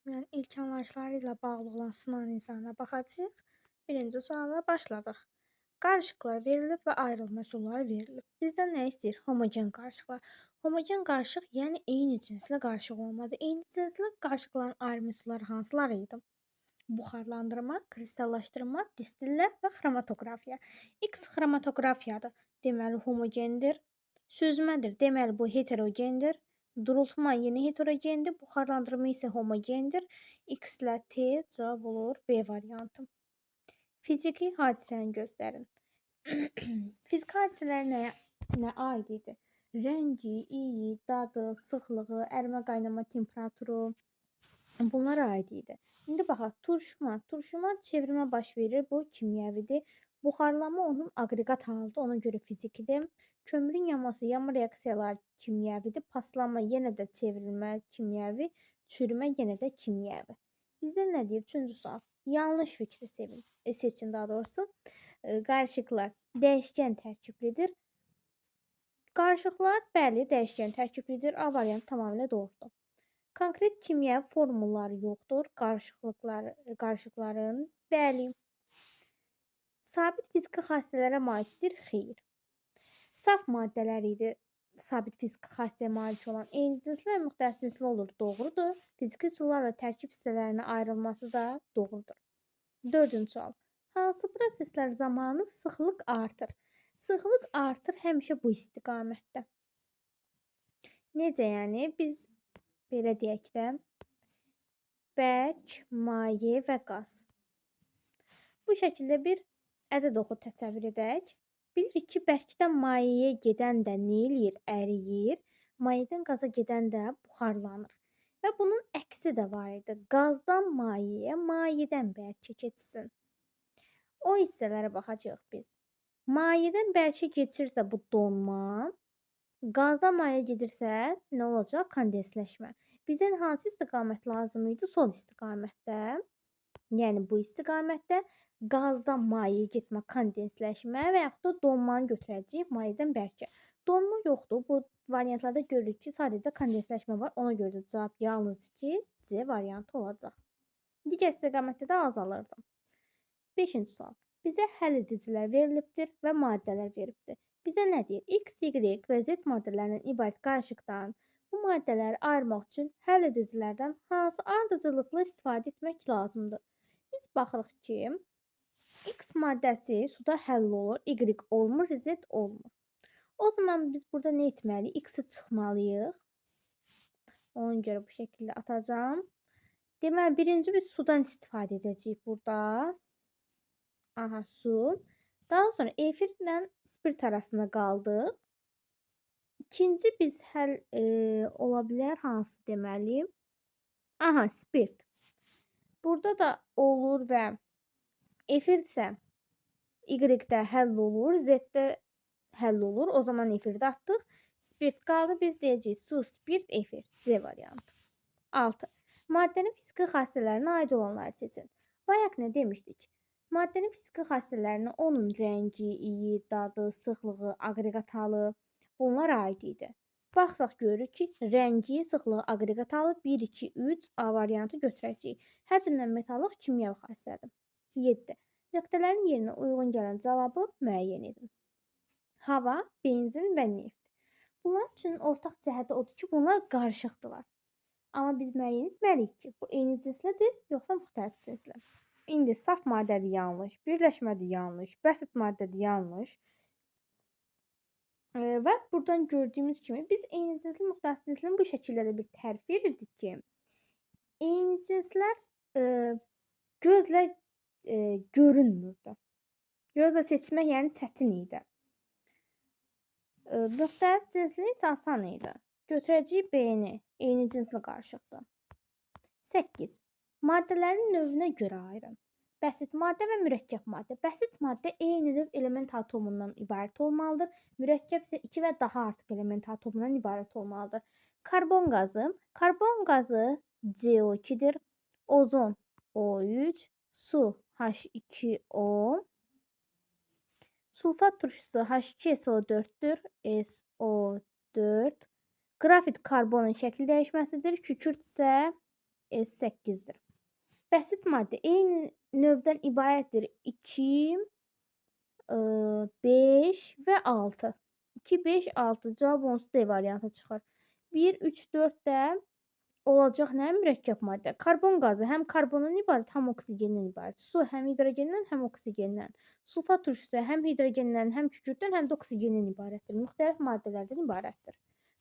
Kimyanın ilk anlayışları ilə bağlı olan sınaq nizamına baxacağıq. Birinci suala başladıq. Qarışıqlar verilib və ayrılma üsulları verilib. Bizdən nə istəyir? Homogen qarışıqlar. Homogen qarışıq, yəni eyni cinsli qarışıq olmalıdır. Eyni cinsli qarışıqların ayrılma üsulları hansıları idi? Buxarlandırma, kristallaşdırma, distillə və xromatoqrafiya. X xromatoqrafiyadır. Deməli, homogendir. Süzmədir. Deməli, bu heterogendir. Durultma yenə heterogendir. Buxarlandırma isə homogendir. X ilə T cavab olur B variantı. Fiziki hadisəni göstərin. Fiziki hadisələr nə aid idi? Rəngi, iyi, dadı, sıxlığı, ərimə qaynama temperaturu bunlara aid idi. İndi baxaq, turşuma. Turşuma çevrilmə baş verir. Bu kimyəvidir. Buxarlanma onun aqreqat halıdır. Ona görə fizikidir. Kömürün yanması, yanma reaksiyaları kimyəvidir. Paslanma yenə də çevrilmə kimyəvi, çürümə yenə də kimyəvi. Bizdə nə deyir? Üçüncü sual. Yanlış fikri seçin daha doğrusu. Qarışıqlar dəyişkən tərkiblidir. Qarışıqlar, bəli, dəyişkən tərkiblidir. A variantı tamamilə doğrudur. Konkret kimyəvi formulları yoxdur. Qarışıqların, bəli. Sabit fiziki xassələrə malikdir? Xeyr. Saf maddələr idi sabit fiziki xassəyə malik olan. Eyni cinsli və müxtəlif cinsli olur. Doğrudur. Fiziki üsullarla tərkib hissələrinə ayrılması da doğrudur. Dördüncü sual. Hansı proseslər zamanı sıxlıq artır? Sıxlıq artır həmişə bu istiqamətdə. Necə yəni? Biz belə deyək də, bərk, maye və qaz. Bu şəkildə bir ədəd oxu təsəvvür edək. Bilirik ki, bərkdən mayeyə gedən də nə eləyir? Əriyir. Mayedən qaza gedən də buxarlanır. Və bunun əksi də var idi. Qazdan mayeyə, mayedən bərkə keçsin. O hissələrə baxacağıq biz. Mayedən bərkə keçirsə bu donma, qazdan mayeyə gedirsə nə olacaq? Kondensləşmə. Bizə hansı istiqamət lazım idi? Sol istiqamətdə. Yəni bu istiqamətdə qazdan mayeyə getmə, kondensləşmə və yaxud da donmanı götürəcəyik mayedən bərkə. Donma yoxdur. Bu variantlarda görürük ki, sadəcə kondensləşmə var. Ona görə də cavab yalnız ki, C variantı olacaq. Digər istiqamətdə də azalırdı. Beşinci sual. Bizə həll edicilər verilibdir və maddələr veribdir. Bizə nə deyir? X, Y və Z maddələrindən ibarət qarışıqdan bu maddələri ayırmaq üçün həll edicilərdən hansı ardıcıllıqla istifadə etmək lazımdır? Biz baxırıq ki, X maddəsi suda həll olur, Y olmur, Z olmur. O zaman biz burada nə etməliyik? X-i çıxmalıyıq. Ona görə bu şəkildə atacağam. Deməli, birinci biz sudan istifadə edəcəyik burada. Aha, su. Daha sonra efirlə spirt arasında qaldıq. İkinci biz həll ola bilər hansı deməli? Aha, spirt. Burada da olur və efir isə Y-də həll olur, Z-də həll olur. O zaman efiri də atdıq. Spirt qaldı. Biz deyəcəyik su, spirt, efir. C variantı. 6. Maddənin fiziki xassələrinə aid olanları seçin. Bayaq nə demişdik? Maddənin fiziki xassələrinə onun rəngi, iyi, dadı, sıxlığı, aqreqat halı bunlar aid idi. Baxsaq görürük ki, rəngi, sıxlığı, aqreqat halı 1, 2, 3 A variantı götürəcəyik. Həcmlə metallıq kimyəvi xassədir. 7. Nöqtələrin yerinə uyğun gələn cavabı müəyyən edin. Hava, benzin və neft. Bunlar üçün ortaq cəhəti odur ki, bunlar qarışıqdırlar. Amma biz müəyyən etməliyik ki, bu eyni cinslidir, yoxsa müxtəlif cinsli. İndi saf maddədir yanlış, birləşmədir yanlış, bəsit maddədir yanlış. Və buradan gördüyümüz kimi biz eyni cinsli, müxtəlif cinslinin bu şəkildə də bir tərif verirdik ki, eyni cinslər gözlə görünmürdü. Gözlə seçmək yəni çətin idi. Müxtəlif cinsli isə asan idi. Götürəcəyik B-ni, eyni cinsli qarışıqdır. 8. Maddələrin növünə görə ayırın. Bəsit maddə və mürəkkəb maddə. Bəsit maddə eyni növ element atomundan ibarət olmalıdır. Mürəkkəb isə 2 və daha artıq element atomundan ibarət olmalıdır. Karbon qazı. Karbon qazı CO2-dir. Ozon O3, su H2O, sulfat turşusu H2SO4-dür. SO4. Qrafit karbonun şəkil dəyişməsidir. Kükürt isə S8-dir. Bəsit maddə eyni növdən ibarətdir. 2, 5 və 6. 2, 5, 6. Cavab onsuz D variantı çıxır. 1, 3, 4 də olacaq nə? Mürəkkəb maddə. Karbon qazı həm karbondan ibarət, həm oksigendən ibarət. Su həm hidrogendən, həm oksigendən. Sulfat turşusu həm hidrogendən, həm kükürddən, həm də oksigendən ibarətdir. Müxtəlif maddələrdən ibarətdir.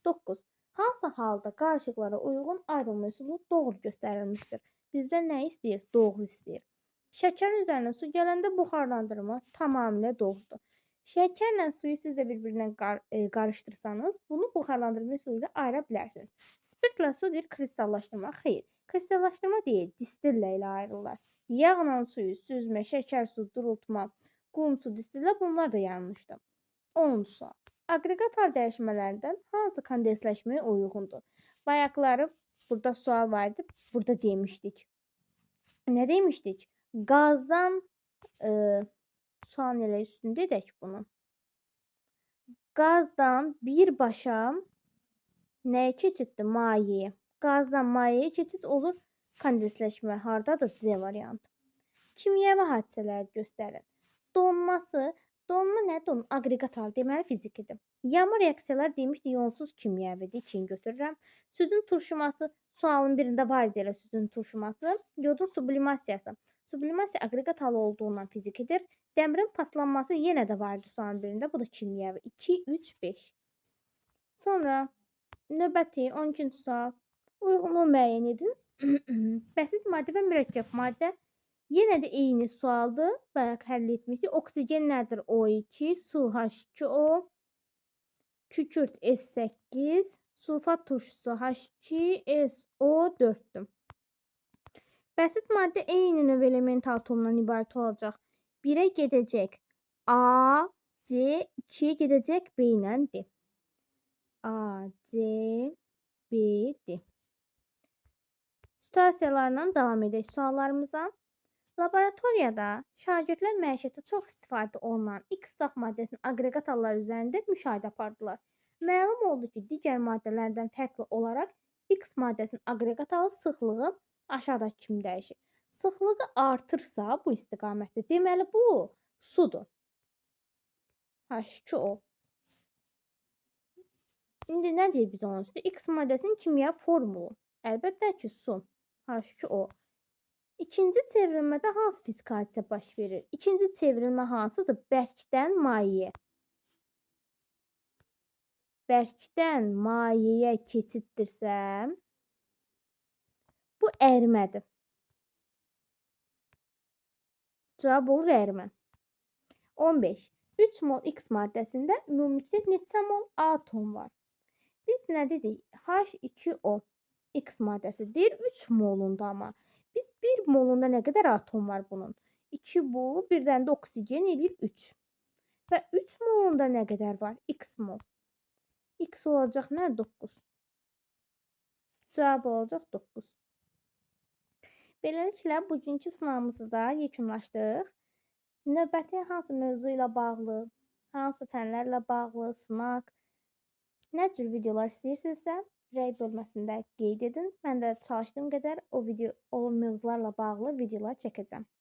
9. Hansı halda qarışıqlara uyğun ayrılma üsulu doğru göstərilmişdir? Bizdən nə istəyir? Doğru istəyir. Şəkərin üzərinə su gələndə buxarlandırma tamamilə doğrudur. Şəkərlə suyu siz də bir-birinə qarışdırsanız, bunu buxarlandırma üsulu ilə ayıra bilərsiniz. Spirtlə su deyir kristallaşdırma. Xeyr, kristallaşdırma deyil, distillə ilə ayrılırlar. Yağla suyu, süzmə, şəkər su, durultma, qum su, distillə bunlar da yanlışdır. 10. Sual. Aqreqat hal dəyişmələrindən hansı kondensləşməyə uyğundur? Bayaqları burada sual var idi, burada demişdik. Nə demişdik? Qazdan sual elə üstündə edək bunu. Qazdan birbaşa nəyə keçiddir? Mayeyə. Qazdan mayeyə keçid olur. Kondensləşmə hardadır? C variantı. Kimyəvi hadisələri göstərin. Donması. Donma nədir? Onun aqreqat halı, deməli fizikidir. Yanma reaksiyalar demişdi, ionsuz kimyəvidir. 2-ni götürürəm. Südün turşuması, sualın birində var idi elə südün turşuması. Yodun sublimasiyası. Sublimasiya aqreqat halı olduğundan fizikidir. Dəmirin paslanması yenə də var idi sualın birində. Bu da kimyəvi. 2, 3, 5. Sonra növbəti 12-ci sual. Uyğunluğu müəyyən edin. Bəsit maddə və mürəkkəb maddə. Yenə də eyni sualdır. Bayaq həll etmişdik. Oksigen nədir? O2, su H2O, kükürt S8, sulfat turşusu H2SO4-dür. Bəsit maddə eyni növ element atomdan ibarət olacaq. 1-ə gedəcək A, C, 2-yə gedəcək B ilə D. A, C, B, D. Situasiyalarla davam edək suallarımıza. Laboratoriyada şagirdlər məişətdə çox istifadə olunan X saf maddəsinin aqreqat halları üzərində müşahidə apardılar. Məlum oldu ki, digər maddələrdən fərqli olaraq X maddəsinin aqreqat halı sıxlığı aşağıdakı kimi dəyişir. Sıxlığı artırsa bu istiqamətdə, deməli bu sudur. H2O. İndi nə deyir biz onun üstü? X maddəsinin kimya formulu. Əlbəttə ki, su. H2O. İkinci çevrilmədə hansı fiziki hadisə baş verir? İkinci çevrilmə hansıdır? Bərkdən mayeyə. Bərkdən mayeyə keçiddirsə, bu ərimədir. Cavab olur ərimə. 15. 3 mol X maddəsində ümumilikdə neçə mol atom var? Biz nə dedik? H2O X maddəsi deyir 3 molunda amma. Biz 1 molunda nə qədər atom var bunun? 2 bu, bir dənə də oksigen eləyir 3. Və 3 molunda nə qədər var? X mol. X olacaq nə? 9. Cavab olacaq 9. Beləliklə, bugünkü sınavımızı da yekunlaşdıq. Növbəti hansı mövzu ilə bağlı, hansı fənlərlə bağlı, sınaq, nə cür videolar istəyirsinizsə, rəy bölməsində qeyd edin. Mən də çalışdığım qədər o mövzularla bağlı videolar çəkəcəm.